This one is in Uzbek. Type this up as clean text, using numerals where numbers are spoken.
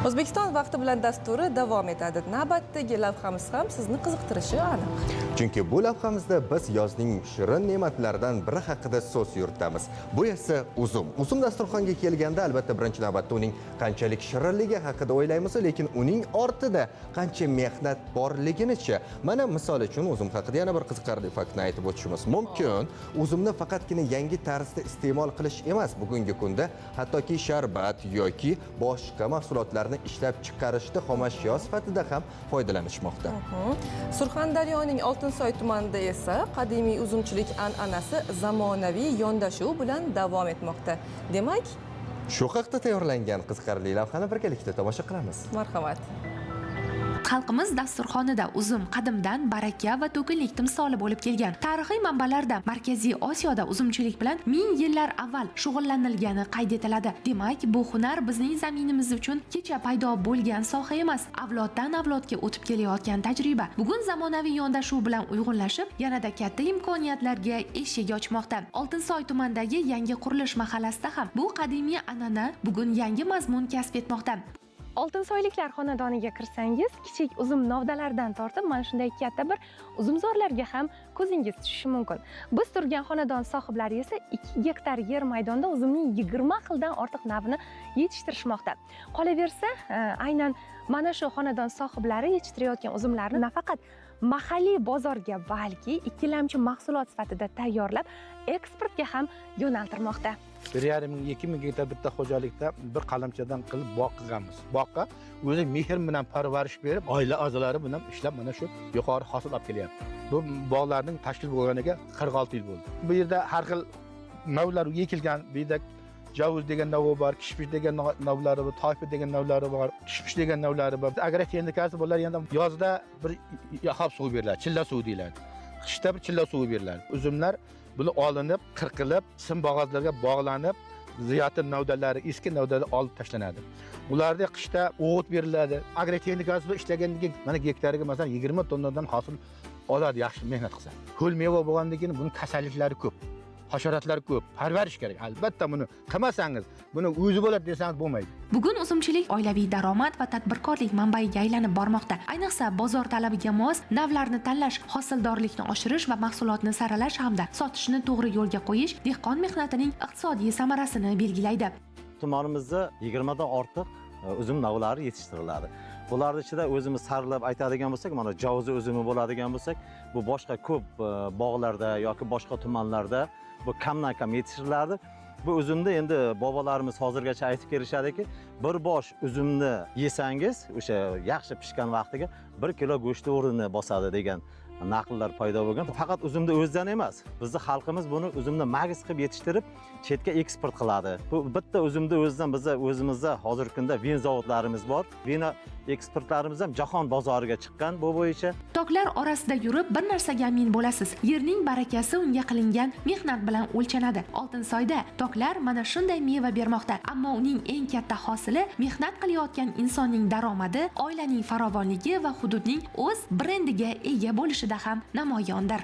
O'zbekiston vaqti bilan dasturi davom etadi. Navbatdagi lavhamiz ham sizni qiziqtirishi aniq. Chunki bu lavhamizda biz yozning shirin ne'matlaridan biri haqida so'z yuritamiz. Bu esa uzum. Uzum dasturxonga kelganda, albatta, birinchi navbatda uning qanchalik shirinligi haqida o'ylaymiz, lekin uning ortida qancha mehnat borliginichi? Mana, misol uchun, uzum haqida yana bir qiziqarli faktni aytib o'tishimiz mumkin. Uzumni faqatgina yangi tarzda iste'mol qilish emas, bugungi kunda hattoki sharbat yoki boshqa mahsulotlarni ishlab chiqarishda xomashyo sifatida ham foydalanishmoqda. Surxondaryoning Oltinsoy tumanida esa qadimiy uzumchilik an'anasi zamonaviy yondashuv bilan davom etmoqda. Demak, shu haqda tayyorlangan qiziqarli lavhani birgalikda tomosha qilamiz. Marhamat. Xalqimiz dasturxonida uzum qadimdan baraka va to'kinlik timsoli bo'lib kelgan. Tarixiy manbalarda Markaziy Osiyoda uzumchilik bilan ming yillar avval shug'ullanilgani qayd etiladi. Demak, bu hunar bizning zaminimiz uchun kecha paydo bo'lgan soha emas, avloddan avlodga o'tib kelayotgan tajriba. Bugun zamonaviy yondashuv bilan uyg'unlashib, yanada katta imkoniyatlarga eshik ochmoqda. Oltinsoy tumanidagi Yangi qurilish mahallasida ham bu qadimiy an'ana bugun yangi mazmun kasb etmoqda. Oltinsoyliklar xonadoniga kirsangiz, kichik uzum novdalaridan tortib mana shunday katta bir uzumzorlarga ham ko'zingiz tushishi mumkin. Biz turgan xonadon sohiblari esa 2 gektar yer maydonida uzumning 20 xildan ortiq navini yetishtirishmoqda. Qolaversa, aynan mana shu xonadon sohiblari yetishtirayotgan uzumlarni nafaqat mahalliy bozorga, balki ikkilamchi mahsulot sifatida tayyorlab, eksportga ham yo'naltirmoqda. 1,5 ming, 2000 gektar bitta xo'jalikda bir qalamchadan qilib bog' qilganmiz. Boqqa o'zi mehr bilan parvarish berib, oila a'zolari bilan ishlab, mana shu yuqori hosil olib kelyapti. Bu bog'larning tashkil bo'lganiga 46 yil bo'ldi. Bu yerda har xil navlar ekilgan. Bu yerda javuz degan navi bor, kishmish degan navlari bor, toyfi degan navlari bor, kishmish degan navlari bor. Agrotexnikasi bular endi yozda bir yahab suvi beriladi, chilla suvi deyiladi, qishda bir chilla suvi beriladi. Uzumlar buni olinib, qirqilib, sim bo'g'ozlarga bog'lanib, ziyoti navdalari, eski navdalar olib tashlanadi. Ularga qishda o'g'it beriladi. Agrotexnikasi bilan ishlagandan keyin mana gektariga, masalan, 20 tonnadan hosil oladi, yaxshi mehnat qilsa. Ho'l meva bo'lgandan keyin buni kasalliklari ko'p, hasharotlar ko'p, parvarish kerak albatta. Buni qilmasangiz, buni o'zi bo'ladi desangiz, bo'lmaydi. Bugun uzumchilik oilaviy daromad va tadbirkorlik manbaiga aylanib bormoqda. Ayniqsa, bozor talabiga mos navlarni tanlash, hosildorlikni oshirish va mahsulotni saralash hamda sotishni to'g'ri yo'lga qo'yish dehqon mehnatining iqtisodiy samarasini belgilaydi. Tumanimizda 20dan ortiq uzum navlari yetishtiriladi. Bularni ichida o'zimiz saralab aytadigan bo'lsak, mana javzi uzumi bo'ladigan bo'lsak, bu boshqa ko'p bog'larda yoki boshqa tumanlarda bu kamdan kam yetishtirilardi. Bu uzumni endi bobolarimiz hozirgacha aytib kelishadiki, bir bosh uzumni yesangiz, o'sha yaxshi pishgan vaqtiga 1 kilo go'shtni o'rnini bosadi degan naqllar paydo bo'lgan. Faqat uzumni o'zidan emas, bizni xalqimiz buni, uzumni magiz qilib yetishtirib, chetga eksport qiladi. Bu bitta uzumni o'zidan biza o'zimizda hozirgi kunda vin zavodlarimiz bor. Vino eksportlarimiz ham jahon bozoriga chiqqan bu bo'yicha. Toklar orasida yurib, bir narsaga amin bo'lasiz: yerning barakasi unga qilingan mehnat bilan o'lchanadi. Oltinsoyda toklar mana shunday meva bermoqda, ammo uning eng katta hosili mehnat qilayotgan insonning daromadi, oilaning farovonligi va hududning o'z brendiga ega bo'lishida ham namoyondir.